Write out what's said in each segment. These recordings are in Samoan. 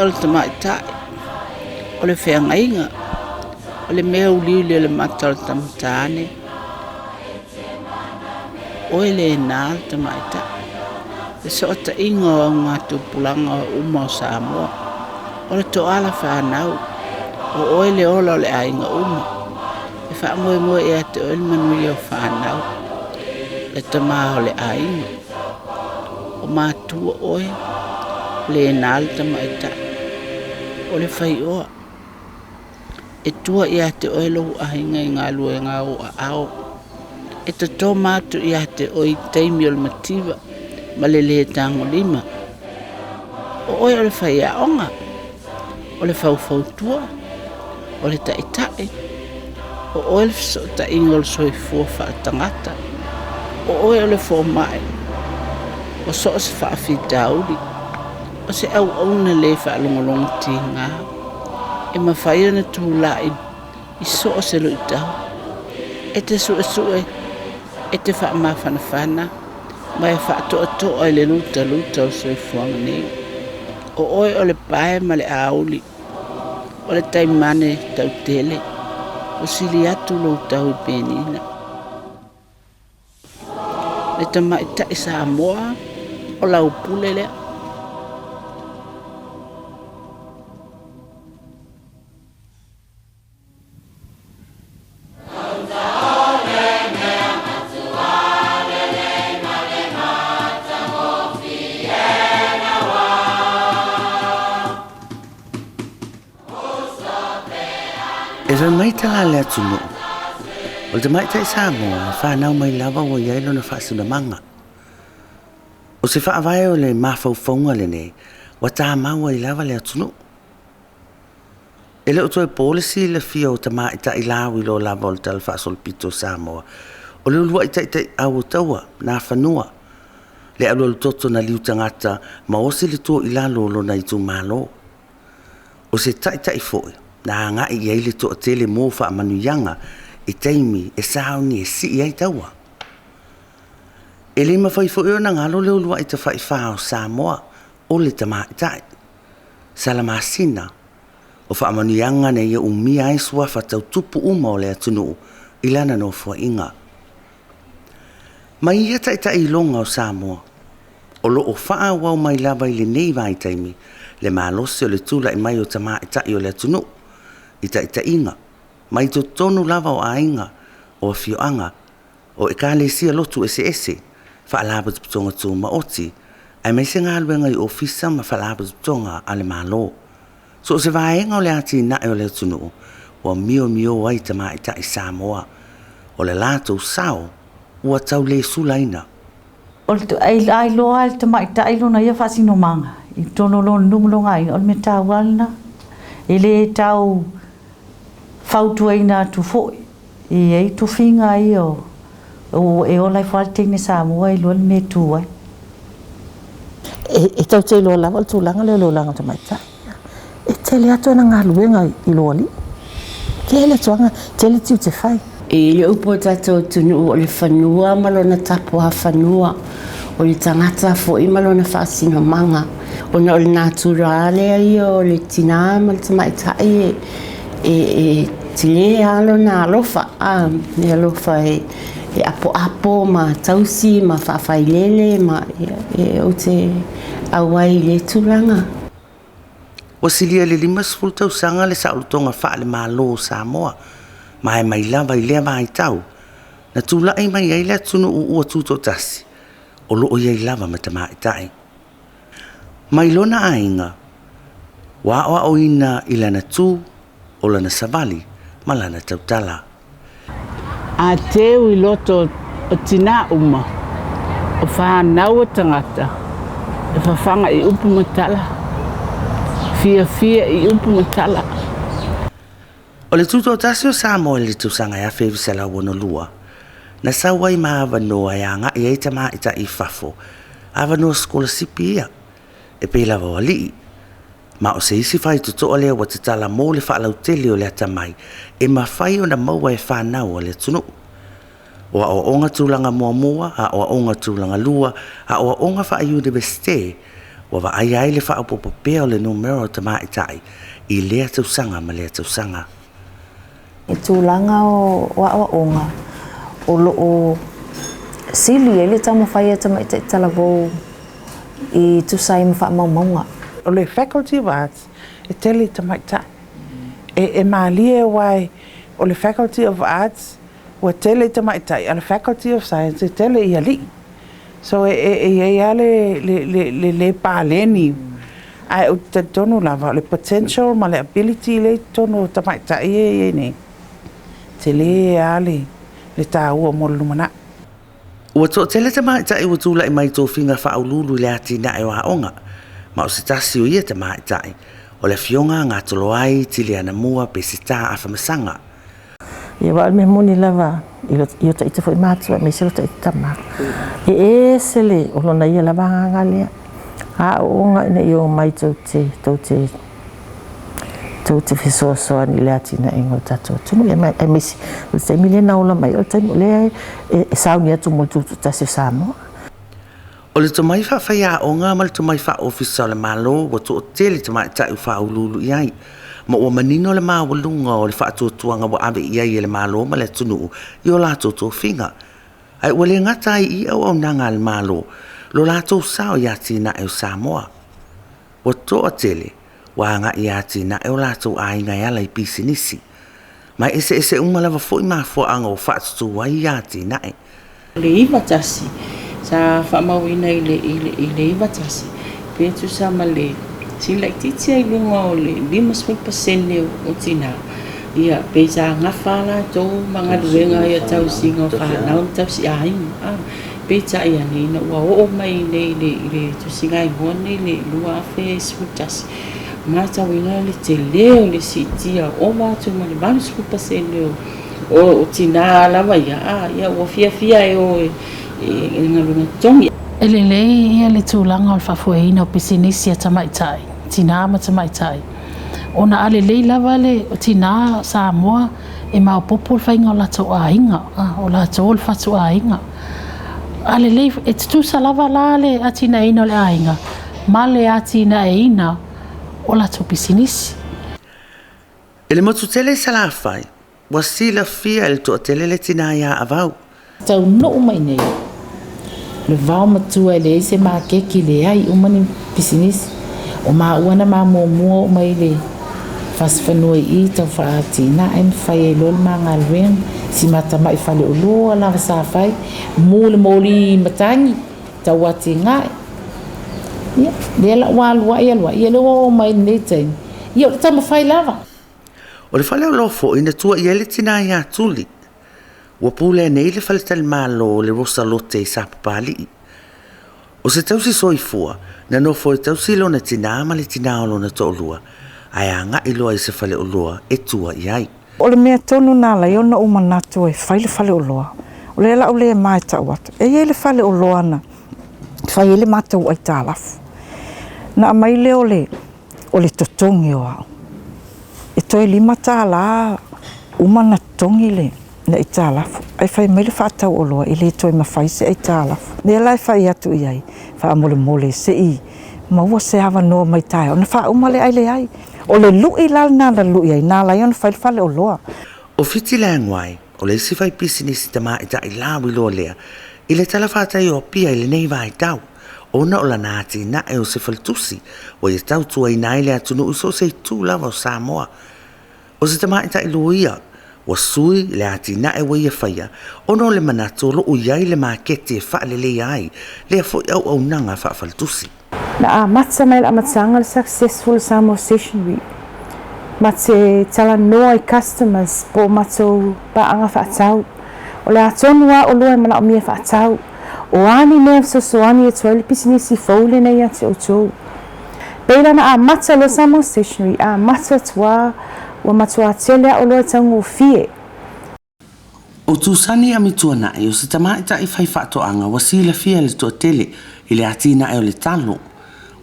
o le tamaitai, o le feagaiga, o le mea uliuli o le mata o le tamatāne, oe lena le tamaitai, fesootaiga o augatupulaga uma o Samoa, o le toala fanau, o oe le ola o le aiga uma, e faamoemoe ia te oe le manuia o fanau, le tama o le aiga, o matua oe, lena le tamaitai, o le faioa. E tua ia te oe lou aiga i galuega o aao. E tatoma atu ia te oe i taimi o le mativa ma le lē tagolima. O oe o le faiaoga, o le faufautua, o le taitai, o oe le fesootaiga o le soifua faaletagata, o oe o le fomai, o so o se faafitauli, o se auauna le faalogologotiga e mafai ona tulai i so o se luitau. E te suesue, e te faamafanafana ma e faatoatoa i le lutaluta o le soifuaga nei. O oe o le pae ma le auli, o le taimane tautele, ua sili atu lou tau i penina. Le tamaitai Samoa, o lau pule lea. E fai mai tala a le atunuu, o le tamaitai Samoa e fanau mai lava ua i ai lona faasinamaga. O se faavae o le mafaufauga lenei ua tamau ai lava le atunuu. E le o toe po le silafia o tamaitai lauiloa lava o le talafaasolopito o Samoa, o le uluai taitaiau o taua, Nafanua, le alualutoto na liu tagata ma osi le tua i lalo o lona itumalo. O se taitai foi na agai i ai le toatele mo faamanuiaga i taimi e sauni e sii ai taua. E le mafai foi ona galo le uluai tafaifā o Samoa, o le tamaitai, Salamasina, o faamanuiaga na ia umia ai suafa tau tupu uma o le atunuu i lana nofoaiga. Mai ia taitai iloga o Samoa, o lo o faaauau mai lava i lenei vaitaimi le malosi o le tulai mai o tamaitai o le atunuu i taitaiga mai totonu lava o aiga, o afioaga, o ekalesia lotu eseese, faalapotopotoga tumaoti, aemaise galuega i ofisa ma faalapotopotoga a le Malo. So o se vaega o le atinae o le atunuu ua miomio ai tamaitai Samoa, o le latou sao ua tau le sulaina. O le a iloa lava e le tamaitai lona ia faasinomaga i totonu o lona nuu ma lona aiga, o le mea taua lava lena. E le tau fautuaina atu foi, e i ai tofiga ia o e ola ifo lava le teine Samoa e iloa le mea e tu ai. E tatou te iloa lava o le tulaga lea o le olaga o tamaitai. E tele atu ana galuega i lo alii. Tele atu aga, tele tiute fai. E i ai le upu a tatou atunuu o le fanua ma lona tapuafanua, o le tagata foi ma lona faasinomaga. Ona o le natura lea ia o le tinā ma le tamaitai e tele lava lona alofa, le alofa e apoapo ma tausi ma faafailele ma ou te auai i lea tulaga. Ua silia i le 50 tausaga le saolotoga faale-Malo o Samoa, ma e mai lava i lea vaitau na tulai mai ai le atunuu ua tutoatasi, o lo o i ai lava ma tamaitai. Mai lona aiga, ua aoaoina i lana tu, o lana savali ma lana tautala. A teu i loto o tinā uma, o fanau a tagata, e fafaga i upu ma tala, fiafia i upu ma tala. O le tutoatasi o Samoa i le tausaga e 1962, na sau ai ma avanoa e agai ai tamaitai i fafo, avanoa sikolasipi ia, e pei lava o alii. Ma o se isi faitotoa lea ua tatala mo le faalautele o le atamai e mafai ona maua e fanau a le atunuu. O aoaoga tulaga muamua, aoaoga tulaga lua, aoaoga faa-iunivesite, Ua vaaia ai le faaopoopo pea o le numera o tamaitai i lea tausaga ma lea tausaga. I tulaga o aoaoga, o lo o sili ai le taumafai a tamaitai talavou e tusa ai ma faamaumauga. O le Faculty of Arts e tele i tamaitai. E malie aua o le Faculty of Arts ua tele i tamaitai, a o le Faculty of Science e tele i alii. So e i ai lava le le paleni, ae ou te talitonu lava o le potential ma le ability lea e i totonu o tamaitai ia e i ai nei, e tele lava le taua mo le lumanai. Ua toatele tamaitai ua tulai mai i tofiga faauluulu i le atinae o aoga, ma o se tasi o ia tamaitai, o le Afioga a Gatoloai Tilianamua Peseta Afamasaga. Ia aua o le mea moni lava i o taita foi matua aemaise o taita tama, e ese le o lona ia lava agaga lea, aooga ina ia omai tou te tou te tou te fesoasoani i le atinaeina o le tatou atunuu, aemaise o le taimi lea na ola mai ai o le taimi o lea e sauni atu mo le tutoatasi o Samoa. O le tomai faafaiaoga ma le tomai faaofisa o le Malo ua toatele tamaitai ua faauluulu i ai, ma ua manino le maualuga o le faatuatuaga ua ave i ai e le Malo ma le atunuu i o latou tofiga. Ae ua le gata ai i auaunaga a le Malo lo latou sao i atinae o Samoa. Ua toatele ua agai i atinae o latou aiga e ala i pisinisi. Ma e eseese uma lava foi mafuaaga ua faatutū ai ia atinae. O le 91, sa faamauina i le i le 91, pe tusa ma le sili laitiiti lava i luga o le 50% o tina, ia pei sa gafa lava latou ma galuega ia tausiga o fanau ma tausi aiga. Peitai ane, ina ua oo mai i inei i le tusigaigoa lenei i le 2011, matauina le tele o le siitia, ova atu ma le 80 pasene o tina lava ia, a, ia ua fiafia e o i galuega totogi. E lelei ia le tulaga o le faafoeina o pisinisi a tamaitai, tina ma tamaitai, ona a lelei lava le tina Samoa e maopoopo le faiga o latou aiga, o latou o le fatuaiga. A lelei, e tutusa lava la le atinaeina o le aiga ma le atinaeina o latou pisinisi. I le motu tele i Salafai, ua silafia e le toatele le tina ia Avau. Taunuu mai nei, le vao matua e leai se maketi, leai uma ni pisinisi. O maua na ma muamua oo mai le fasifanua i i tau faaatinae ma fai ai loa le ma galuega. Si ma tamai faleoloa lava sa fai, mu le moli matagi, tau atinae. Ia, lea la ua alu ai alu ai, ia lea ua oo mai i lenei taimi, ia o le taumafai lava. O le faleoloa foi na tua i ai le tina ia Tuli. Ua pulea nei le faletalimalo o le Rosa Lote i Sapapalii. O se tausi soifua, na nofo e tausi lona tinā ma le tinā o lona toalua, ae agai loa i se faleoloa e tua i ai. O le mea tonu na ala ai ona ou manatu e fai le faleoloa, o lea la ou le ma e tau atu, e i ai le faleoloa na fai ai le matou aitalafu. Na aumai lea o le o le totogi o au. E toe $5 uma ona totogi le aitalafu, ae fai mai le faatau oloa e le toe mafai se aitalafu. O lea la e fai atu i ai, faamolemole se i maua se avanoa mai taeao ona faauma lea, ae leai. O le lui la lena na lui ai, na ala ai ona fai le faleoloa. O Fiti Leaguai, o le isi faipisinisi tamaitai lauiloa lea i le talafatai o Apia i lenei vaitau. Ona o lana atinae o se faletusi ua ia tautuaina ai le atunuu i so o se itu lava o Samoa. O se tamaitai loia ua sui le atinae ua ia faia ona o le manatu o lo o i ai le maketi e faaleleia ai lea foi auaunaga faafaletusi. Na amata mai le amataga le successful Samoa Stationery ma te talanoa i customers po o matou paaga faatau. O le a tonu lava oloa e manaomia faatau. O a ni mea e fesoasoani atu ai le pisinisi fou lenei ia te outou. Pei la na amata loa Samoa Stationery, amata atu lava ua matua tele a oloa e taugofie. ʻO Tusani Amituanaʻi, o se tamaitai faifaatoaga ua silafia e le toatele i le atinae o le talo.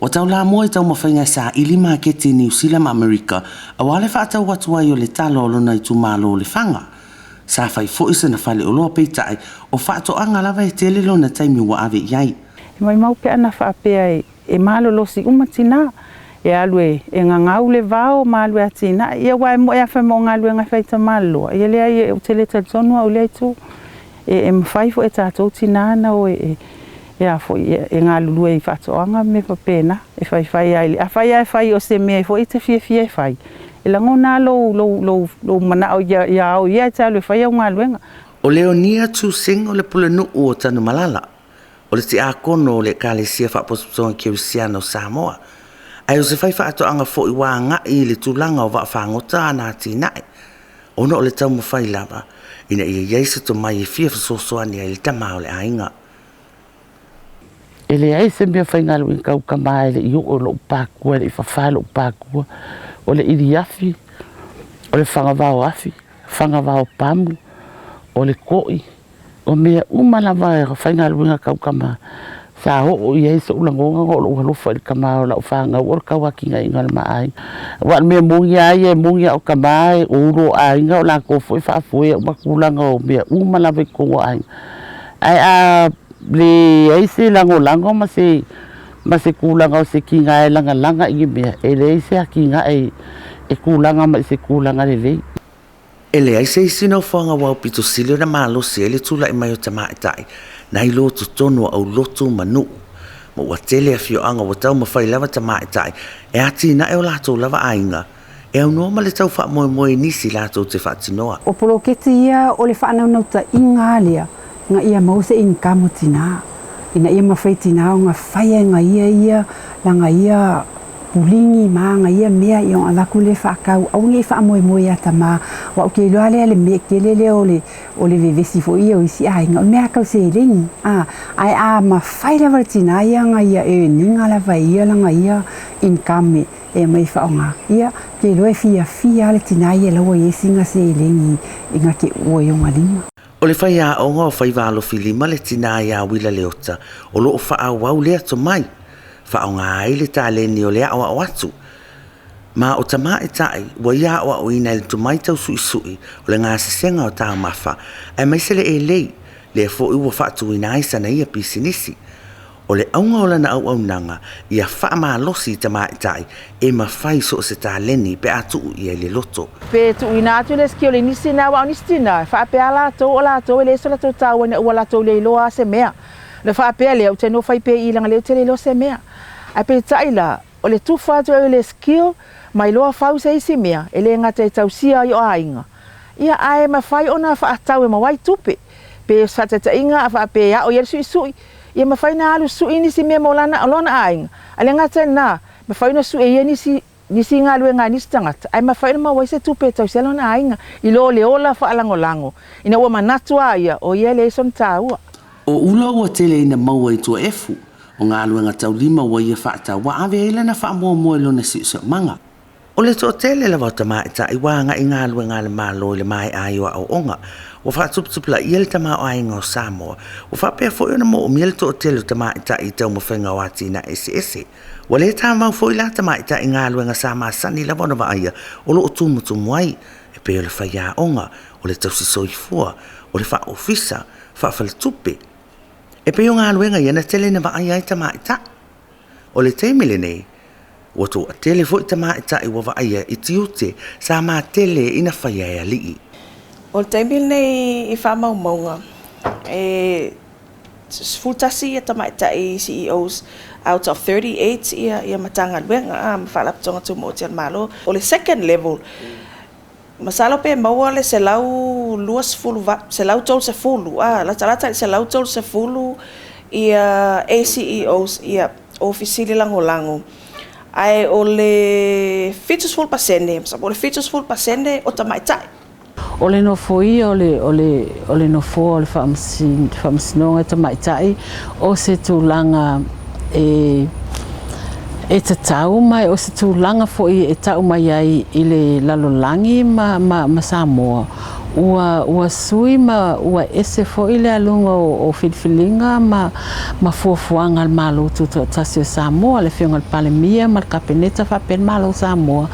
Ua taulamua i taumafaiga e saili maketi i Niu Sila ma Amerika aua le faatau atu ai o le talo a lona itumalo o Lefaga. Sa fai foi sana faleoloa peitai o faatoaga lava e tele lona taimi ua ave i ai. E maumau pe ana faapea e malolosi uma tinā, e alu e gagau le vao ma alu e atinae. Ia aua e moe a fai mai o galuega e fai tamāloloa, ia leai ou te le talitonu au i lea itu. E mafai foi e tatou tinā ona o e a foi e galulue i faatoaga ma mea faapena, e faifai lava i le afai lava e fai o se mea foi e te fiafia e fai, e lagona lava lou lou lou lou manao ia ao ia e te alu e fai au galuega. O Leonia Tusing o le Pulenuu o Tanumalala, o le Tiakono o le Ekalesia Faapotopotoga Kerisiano o Samoa, ae o se faifaatoaga foi ua agai i le tulaga o vaafagota ana atinae, ona o le taumafai lava ina ia i ai se tomai e fia fesoasoani ai i le tama o le aiga. E leai se mea faigaluega kaukama e le i oo i lou pakua, e le i fafa i lou pakua. O le iliafi, o le fagavao afi, fagavao pamu, o le koʻi, o mea uma lava e faigaluega kaukama sa oo i ai soʻu lagona ona o loʻu alofa i le tama o lau fanau o le tauatiaeina o le ma aiga. Aua o le mea moni lava ia, e moni lava o tama e ulu o aiga o latou foi e faafoea uma tulaga o mea uma lava i totonu o aiga. Ae a leai se lagolago ma se ma se tulaga o se tina e lagalaga i ni mea, e leai se atinae e tulaga mai i se tulaga lelei. E leai se isi nofoaga ua aupito sili ona malosi ai le tulai mai o tamaitai nai lo totonu o aulotu ma nuu, ma ua tele afioaga ua taumafai lava tamaitai e atinae o latou lava aiga e aunoa ma le tau faamoemoe i nisi latou te faatinoa. O poloketi ia o le faanaunautai lea ina ia maua se income o tinā, ina ia mafai tinā ona faia e gaia ia laga ia puligi ma aga ia mea ia ona avatu lea faatau, aua ne i faamoemoe ia tamā, aua ou te iloa lea le mea tele lea o le o le vevesi foi ia o isi aiga, o le mea tau seleni a, ae a mafai lava e le tinā ia ona ia earn ina lava e ia laga ia income e aumai e faaaoga, ia, ou te iloa e fiafia lava le tinā ia la ua i ai sina seleni ina te uua i ona lima. O le faiaoga o Faivalofilima le tinā iā Uila Leota o lo o faaauau lea tomai, faaaoga ai le taleni o le aoao atu. Ma o tamaitai ua ia aoaoina i le tomai tausuisui o le gasesega o taumafa, aemaise le elei, lea foi ua faatuina ai sana ia pisinisi. O le auga o lana auaunaga, ia faamalosi i tamaitai e mafai so o se taleni pe a tuu i ai le loto. Pe tuuina atu le skill i nisi tinā, aua o nisi tinā, e faapea lava latou o latou e leai so latou taua ina ua latou le iloa lava se mea. Ona faapea lea, ou te nofo ai pea i i leaga o lea ou te le iloa se mea. Ae peitai la, o le tufa atu ai o le skill, ma iloa fau se isi mea, e le gata e tausia ai o aiga, ia ae mafai ona faatau e maua ai tupe. Pe o se faataitaiga a faapea e ao i ai le suisui, ia mafai ona alu sui nisi mea mo lana lona aiga. Ae le gata i lena, mafai ona sui e ia nisi nisi galuega a nisi tagata, ae mafai ona maua ai se tupe e tausi ai lona aiga, i lo le ola faalagolago, ina ua manatu lava ia, o ia e leai sona taua. O ula ua tele ina maua i Tuaefu, o galuega taulima ua ia faatau ua ave ai lana faamuamua i lona siosiomaga. O le toatele lava o tamaitai ua agai i galuega a le Malo i le maea ai o aoaoga, ua faatuputupulaia le tamaoaiga o Samoa, ua faapea foi ona moomia le toatele o tamaitai i taumafaiga o atinae eseese. Ua le tamau foi la tamaitai i galuega sa masani lava ona vaaia o lo o tumutumu ai, e pei o le faiaoga, o le tausi soifua, o le faaofisa, faafaletupe. E pei o galuega ia na tele ina vaaia ai tamaitai. O le taimi lenei, ua toatele foi tamaitai ua vaaia i tiute sa matele ina faia e alii. O le taimi lenei i faamaumauga, e 11 tamaitai CEOs out of 38 ia Matagaluega ma Faalapotopotoga Tumaoti a le Malo. O le second level, masalo pe maua le 120, 130, latalata i le 130 ia ACEOs, ia Ofisili Lagolago, ae o le 70%, po o le 70% o tamaitai. O le nofoia o le o le o le nofoa o le Faamasinoga Tamaitai o se tulaga e e tatau ma o se tulaga foi e tau mai ai i le lalolagi ma ma ma Samoa ua ua sui ma ua ese foi le aluga o filifiliga ma ma fuafuaga a le Malo Tutoatasi o Samoa, le Afioga i le Palemia ma le Kapeneta faapea le Malo o Samoa.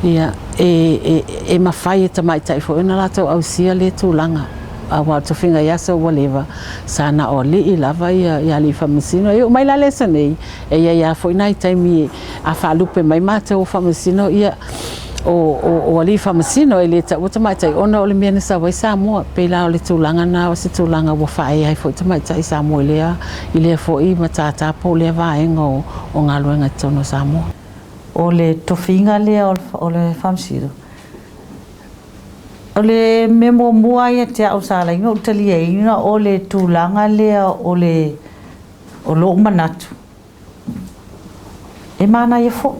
Ia, e e mafai e tamaitai foi ona latou ausia lea tulaga. Aua o le tofiga i aso ua leva, sa na o alii lava ia alii faamasino. E oo mai la le aso nei, e i ai lava foi nai taimi a faalupe mai matou o faamasino, ia, o alii faamasino e le taua tamaitai ona o le mea na sau ai Samoa. Pei la o le tulaga lena o se tulaga ua faaea ai foi tamaitai Samoa i lea foi matata po o lea vaega o galuega i totonu o Samoa. O le tofiga lea o le faamasino, o le mea muamua ia te au sa ala ai ona ou taliaina o le tulaga lea o le o lou manatu e manaia foi.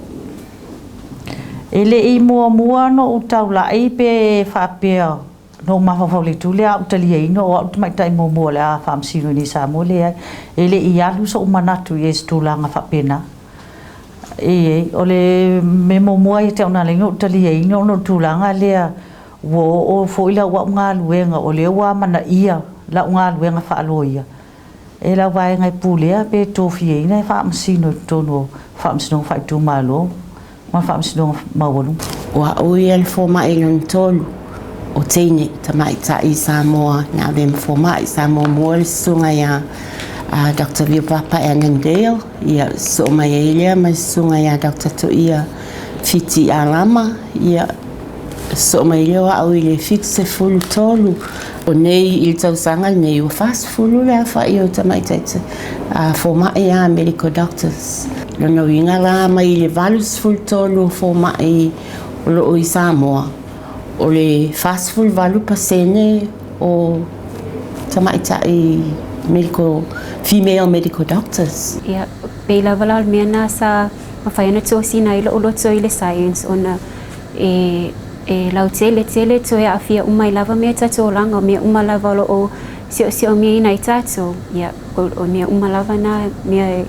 E le i muamua ona ou taulai pe faapea na ou mafaufau i le itu lea a ou taliaina o au le tamaitai muamua o le a faamasino i nei i Samoa, leai. E le i alu sou manatu i ai i se tulaga faapena. E, o le mea muamua ia te au na ala ai ona ou taliaina ona o le tulaga lea ua oo foi lau au galuega o lea ua amanaia lau galuega faaloia e lau vaega e pulea pe tofiaina e faamasino i totonu o Faamasinoga Faaitumalo ma Faamasinoga Maualuga. O a'u ia le fomai lona tolu o teine tamaitai i Samoa na avea ma fomai. Sa muamua le susuga ia Doctor Viopapa Annandale, ia sosoo mai ai lea ma le susuga ia Doctor Toia Fiti Alama, ia sosoo mai lea o a'u i le 73. O nei i le tausaga lenei ua 40 le aofai o tamaitai fomai a medical doctors. Lona uiga la mai le 83 o fomai o loo i Samoa, o le 48% o tamaitai medical, female medical doctors. Ia, pei lava la o le mea na sa mafai ona tosina ai lou loto i le science ona e e lautele tele toe aafia uma ai lava mea tatou olaga, o mea uma lava o lo o siosiomiaina ai tatou, ia, o mea uma lava na mea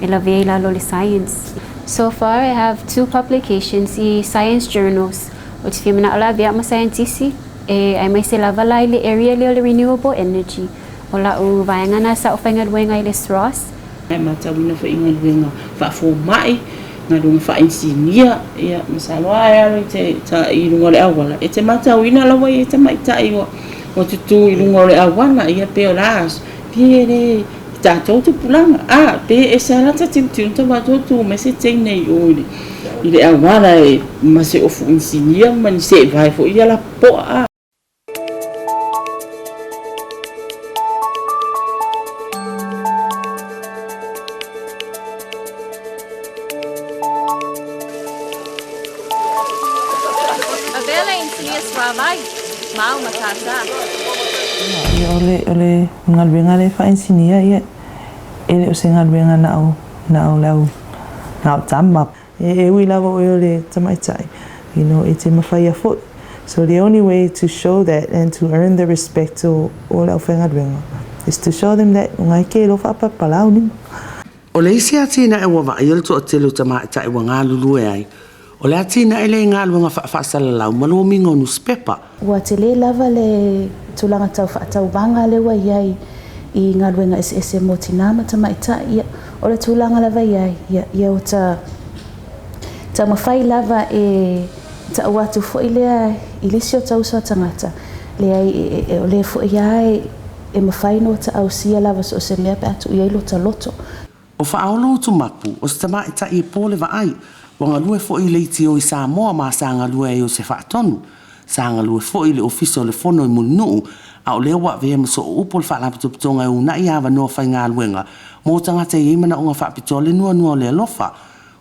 e lavea i lalo o le science. So far I have two publications i science journals. Ou te fia manao la avea ma saienitisi e aemaise lava la i le area lea o le renewable energy. O lau vaega na sa ou faigaluega i le SROS. E matauina foi i galuega faafomai, galuega faainisinia, ia, masalo lava e alo i te i luga o le auala, e te matauina lava ia tamaitai ua tutū i luga o le auala, ia pe o le a, pe e le i tatou tupulaga, a, pe ese lava lata tilotilo ta matou tu mai se teine i o i le auala e ma se ofu inisinia ma ni seevae foi ia lapopoa, a. Avea le inisinia suavai, ma au matata. Ia, o le, o le galuega lea e faainisinia, ia, e le o se galuega na o, na o le au, na o tama. E, e ui lava oe o le tamaitai, you know, e te mawhaia foi. So the only way to show that and to earn the respect o, o le aufaigaluega is to show them that o ngai ke lo whaapapalau nima. O le isi atinae ua vaaia le toatele o tamaitai ua galulue ai, o le atinae lea i galuega faafaasalalau ma lomiga o nusipepa. Ua tele lava le tulaga tau faatauvaga lea ua i ai i galuega eseese mo tinā ma tamaitai. Ia, o le tulaga lava i ai, ia, ia ua taumafai lava e ta'u atu foi lea i le isi o tauso a tagata, leai, e, o lea foi lava e mafai ona ta'ausia lava so o se mea pe a tuu i ai lota loto. O Faaolo Utumapu, o se tamaitai e po le vaai, ua galue foi i le Leitio i Samoa ma sa galue ai o se faatonu. Sa galue foi i le Ofisa o le Fono i Mulinuu, a o lea ua avea ma sooupu o le Faalapotopotoga e uunai avanoa faigaluega mo tagata e i ai manaoga faapitoa le nuanua o le alofa.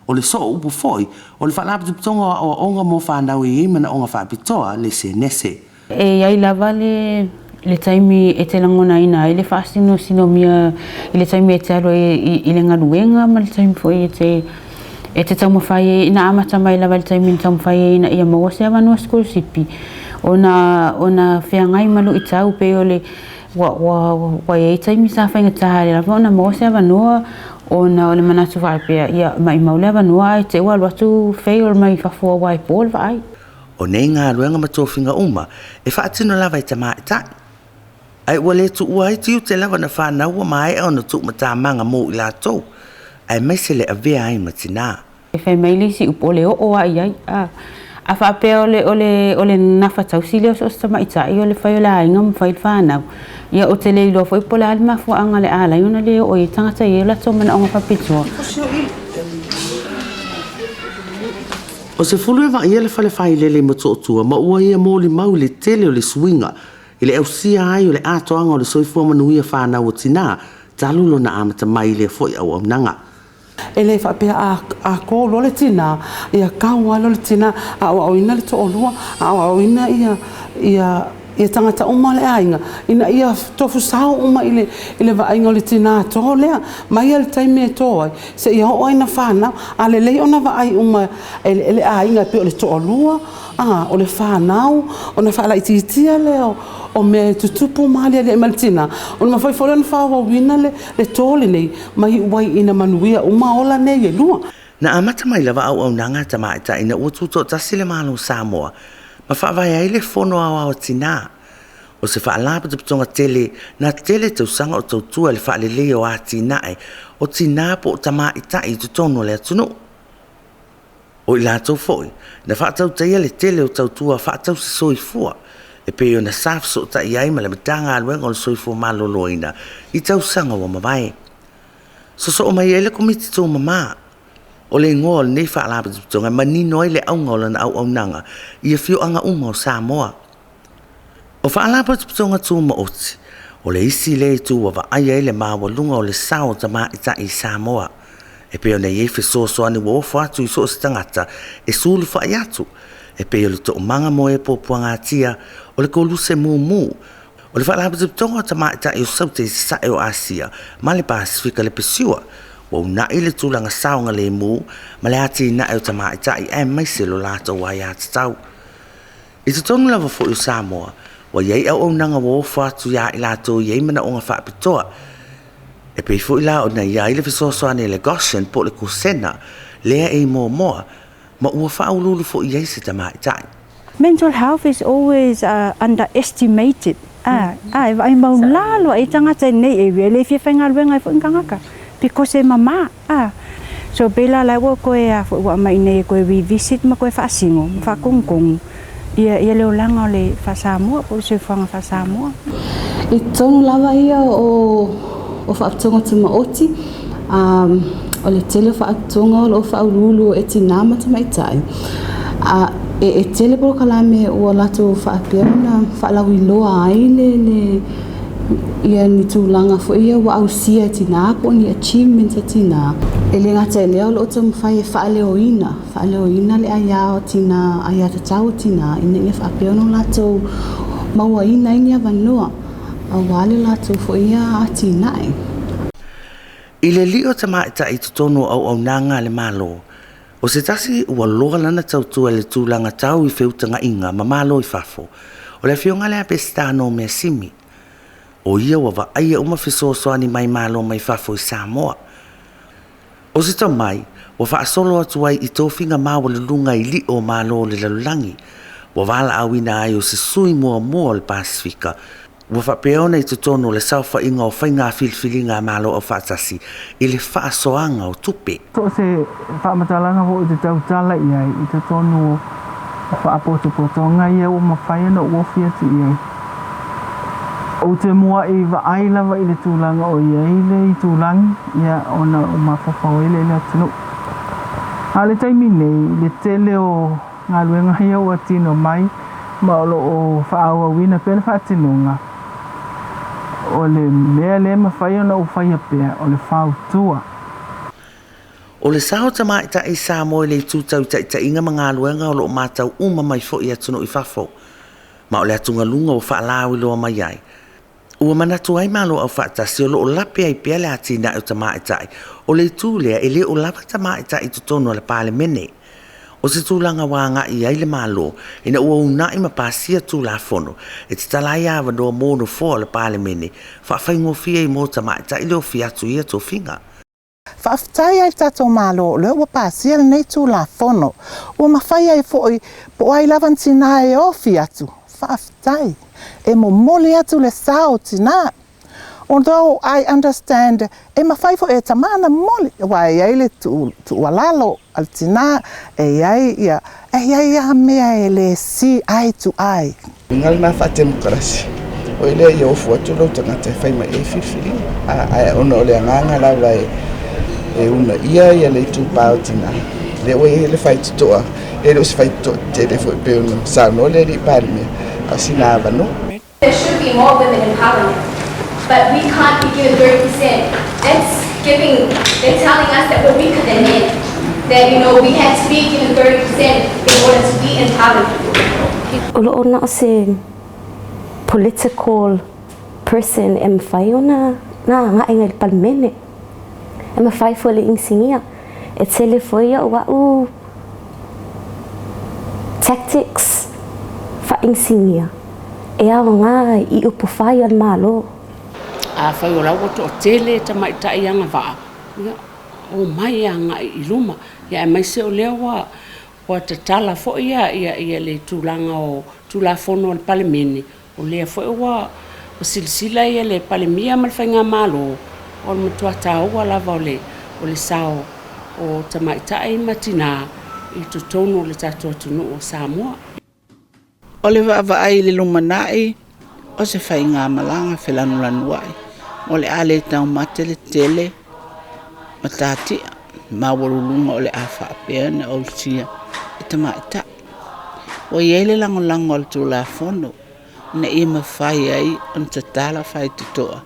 O le sooupu foi o le Faalapotopotoga o Aoaoga mo Fanau e i ai manaoga faapitoa, le Senese. E i ai lava le le taimi e te lagonaina ai le faasinosinomia i le taimi e te alu ai i le galuega ma le taimi foi e te e te taumafai ai ina amata mai lava i le taimi na taumafai ai ina ia maua se avanoa sikolasipi ona ona feagai ma luitau pei o le ua ua ua i ai taimi sa faigata ai lava ona maua se avanoa ona o le manatu faapea ia maimau le avanoa ae te i ua alu atu fail mai fafo aua e po le vaai. O nei galuega ma tofiga uma e faatino lava e tamaitai. Ae ua le tuua ai tiute lava na fanau ua maea ona tuumatamaga mo i latou, aemaise le avea ai ma tinā. E fai mai le isi upu o le oo lava i ai, a. A faapea o le, o le, o le gafatausi lea o so o se tamaitai o le fai o le aiga ma fai le fanau, ia ou te le iloa foi po o le a le mafuaaga o le a ala ai ona le oo i ai tagata e i ai o latou manaoga faapitoa. O se fulu e vaaia le fale failele i Motootua ma ua ia molimau i le tele o le suiga i le ausia ai o le atoaga o le soifua manuia fanau o tinā talu lona amata mai i lea foi auaunaga. E le faapea a a kō loa le tinā, ia kau lava loa le tinā, aoaoina le toalua, aoaoina ia ia ia tagata uma o le aiga, ina ia tofu sao uma i le i le vaaiga o le tinā tō lea, mai lava i le taimi e tō ai, seia oo lava ina fanau. A lelei ona vaai uma e le aiga e pei o le toalua, a, o le fanau, ona faalaitiitia lea o mea e tutupu ma aliali ai ma le tinā, ona mafai foi lea ona faaauauina le tō lenei ma iu ai ina manuia uma ola nei e lua. Na amata mai lava auaunaga a tamaitai ina ua tutoatasi le Malo o Samoa ma faavae ai le Fono Aoao a Tinā. O se faalapotopotoga tele na tele tausaga o tautua i le faaleleia o atinae o tinā po o tamaitai i totonu o le atunuu. O i latou foi na faatautaia le tele o tautua faatausi soifua e pei ona sa fesootai ai ma le Matagaluega o le Soifua Maloloina i tausaga ua mavae. Sosoo mai ai le Komiti Tumama. O le igoa o lenei Faalapotopotoga e manino ai le auga o lana auaunaga i afioaga uma o Samoa. O Faalapotopotoga Tumaoti, o le isi lea itu ua vaaia ai le maualuga o le sao o tamaitai i Samoa. E pei ona i ai fesoasoani ua ofo atu i so o se tagata e sulufai atu, e pei o le toomaga mo e puapuagatia, o le koluse mumu, o le Faalapotopotoga o Tamaitai o Saute i Sasae o Asia ma le Pasefika le Pesiua, ua uunai le tulaga saogalemu ma le atinae o tamaitai aemaise lo latou aiatatau. I totonu lava foi o Samoa, ua i ai auaunaga ua ofo atu iā i latou e i ai manaoga faapitoa, e pei foi la ona i ai le fesoasoani a le Goshen po o le Kosena lea e i Moamoa, ma ua faauluulu foi i ai se tamaitai. Mental health is always underestimated a a e vaai mau lalo ai tagata i lenei area e le fia faigaluega ai foi ni tagata because e mama a so pei la la ua toe a foi ua aumai iinei e toe revisit ma toe faasino ma faatonutonu ia ia le olaga o le faa-Samoa po o le soifuaga faa-Samoa. I totonu lava ia o o Faauputoga Tumaoti, a o le tele o faauputoga o lo o faauluulu e tinā ma tamaitai, a e e tele polokalame ua latou faapea ona faalauiloa ai le le ia ni tulaga foi ia ua ausia e tinā po o ni achievements a tinā. E le gata i lea o lo o taumafai e faaleoina faaleoina le aia o tinā, aia tatau o tinā ina ia faapea ona latou mauaina ai ni avanoa aua le latou foi ia atinae. I le lio o tamaitai i totonu o auaunaga a le Malo, o se tasi ua loa lana tautua i le tulaga tau i feutagaiga ma Malo i fafo, o le Afioga lea a Peseta Nomeasimi. O ia ua vaaia uma fesoasoani mai Malo mai fafo i Samoa. O se tomai, ua faasolo atu ai i tofiga maualuluga i lio o Malo o le lalolagi, ua valaauina ai o se sui muamua o le Pasefika, ua faapea ona i totonu o le saofaiga o faiga filifiliga a Malo Aufaatasi i le faasoaga o tupe. So o se faamatalaga foi ou te tautala i ai i totonu o faapotopotoga ia ua mafai ona ou ofi atu i ai. Ou te mua'i vaai lava i le tulaga o i ai le itulagi, ia, ona ou mafaufau ai lea i le atunuu. A o le taimi nei, i le tele o galuega ia ua tino mai ma o lo o faaauauina pea le faatinoga, o le mea lea e mafai ona ou faia pea, o le fautua. O le sao tamaitai i Samoa i le itu tau i taitaiga ma galuega o lo o matau uma mai foi i atunuu i fafo, ma o le atugaluga ua faalauiloa mai ai. Ua manatu ai Malo Aufaatasi o lo o lape ai pea le atinae o tamaitai, o le itu lea e le o lava tamaitai i totonu o le Palemene. O se tulaga ua agai i ai le Malo ina ua uunai ma pasia Tulafono e tatala ai avanoa mo nofoa o le Palemene faafaigofie ai mo tamaitai le ofi atu i ia tofiga. Faafetai ai le tatou Malo o lea ua pasia lenei Tulafono, ua mafai ai foi po o ai lava ni tina e ofi atu, faafetai. E momoli atu le sao o tina. Although I understand e mafai foi e tama ona momoli, aua e i ai le tuualalo a le tina, e i ai ia E i ai lava mea e le see eye to eye. Uiga lena faatemokarasi, o i lea ia ofu atu lou tagata e fai mai i ai filifiliga, ae ona o le agaga lava e uunaia ia le itupa o tinā, lea ua i ai le faitotoa, e le o se faitotoa tetele foi pei ona saunoa le Alii Palemia, a o sina avanoa. There should be more women in parliament, but we can't be given 30%. That's giving, they're telling us that we're weaker than men, that, you know, we had to be given 30% in order to be in parliament. O lo o na o se political person e mafai ona na agaʻiga i le Palemene. E mafai foi le inisinia. E tele foi o'u a'u tactics faa-inisinia e aoga i upufai a le Malo. Afai o la ua toatele tamaitai agavaa, ia, omai e agai i luma, ia aemaise o lea ua ua tatala foi ia ia le tulaga o Tulafono a le Palemene, o lea foi ua silasila ia le Palemia ma le Faigamalo, o le matua taua lava o le o le sao o tamaitai ma tinā i totonu o le tatou atunuu o Samoa. O le vaavaai i le lumanai o se faigamalaga felanulanuai o le a le taumate le tele matatia maualuluga o le a faapea ona ausia e tamaitai. Ua i ai le lagolago a le Tulafono ina ia mafai ai ona tatala faitotoa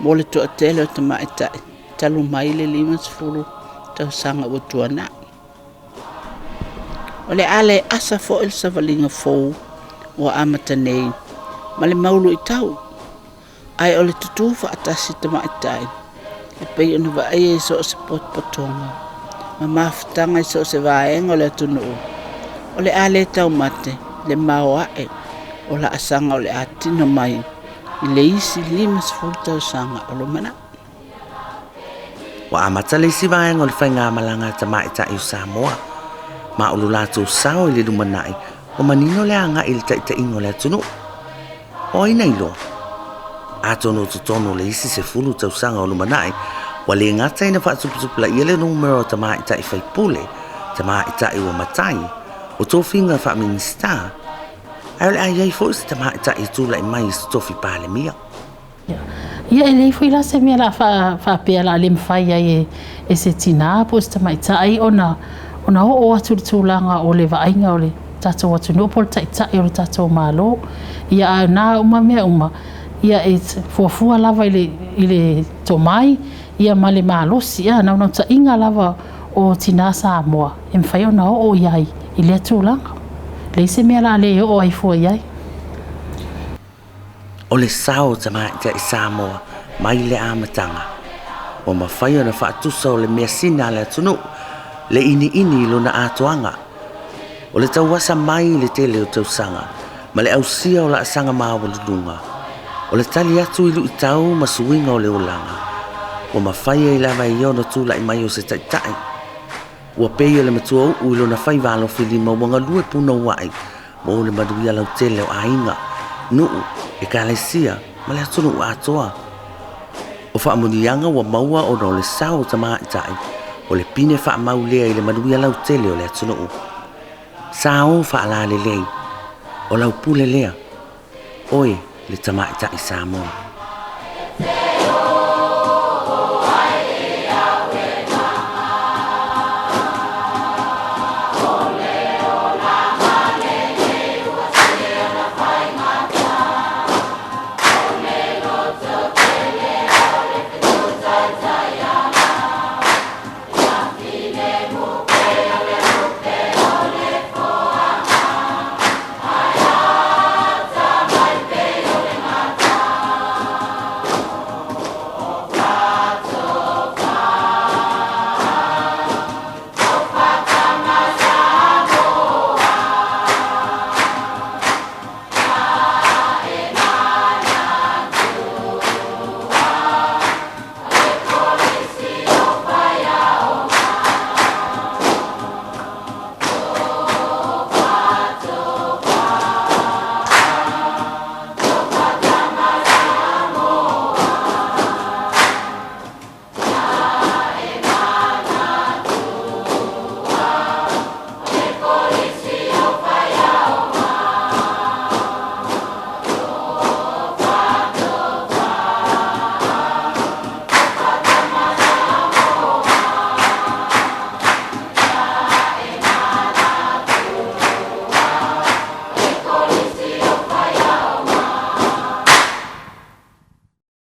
mo le toatele o tamaitai talu mai le 50 tausaga ua tuanai. O le a le asa foi le savaliga fou ua amata nei ma le mau luitau, ae o le tutū faatasi tamaitai e pei ona vaaia i so o se potopotoga ma mafutaga i so o se vaega o le atunuu, o le a le taumate le maoae o laasaga o le a tino mai i le isi 50 tausaga o lumanai. Ua amata le isi vaega o le faigamalaga a tamaitai o Samoa, ma o lo latou sao i le lumanai ua manino le agai i le taitaiga o le atunuu. O ai na iloa? Atonu o totonu o le isi 10 tausaga o lumanai, ua le gata ina faatuputupulaia le numera o tamaitai faipule, tamaitai ua matai, o tofiga faa-Minisita, ae o le a i ai foi se tamaitai e tulai mai i se tofi Palemia. Ia, e leai foi la se mea o le a faapea o le a le mafai ai e se tinā po o se tamaitai ona ona oo atu i le tulaga o le vaaiga o le tatou atunuu po o le taitai o le tatou Malo. Ia, a o na uma mea uma, ia e fuafua lava i le i le tomai ia ma le malosi, a naunautaiga lava o tinā Samoa e mafai ona oo i ai i lea tulaga. Leai se mea o le a le oo ai fua i ai. O le sao o tamaitai Samoa mai le amataga, ua mafai ona faatusa o le measina a le atunuu, le iniini i lona atoaga. O le tauasa mai i le tele o tausaga ma le ausia o laasaga maualuluga, o le tali atu i luitau ma suiga o le olaga, ua mafai ai lava e ia ona tulai mai o se taitai. Ua pei o le matua uu i lona faiva alofilima ua galue punouai mo le manuia lautele o aiga, nuu, ekalesia ma le atunuu atoa. O faamanuiaga ua maua ona o le sao o tamaitai, o le pine faamau lea i le manuia lautele o le atunuu. Sa o faalalelei, o lau pule lea, oe le tamaitai Samoa.